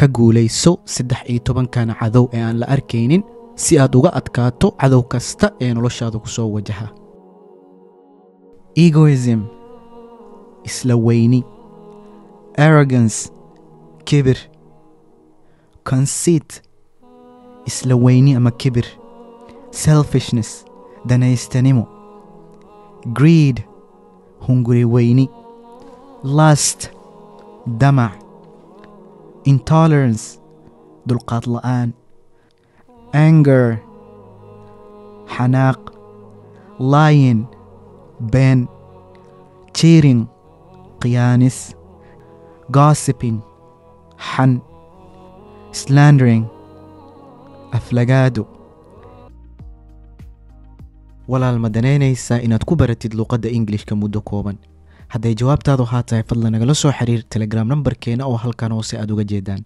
Ka guulayso 13-kan cadow ee aan la arkaynin si aad uga adkaato cadow kasta ee noloshaada ku soo wajaha. Egoism, isla weyni. Arrogance, kibir. Conceit, isla weyni ama kibir. Selfishness, danaystanimo. Greed, hunguri weyni. Lust, damac. Intolerance, dulqaad la'aan. Anger, xanaaq. Lying, been. Cheating, khiyaanis. Gossiping, xan. Slandering, aflagaado. Walaal, ma danaynaysaa inaad ku baratid luuqadda Ingilishka muddo kooban? Hadday jawaabtaadu haa tahay, fadlan nagala soo xiriir Telegram nambarkeena oo halkan hoose aad uga jeedaan.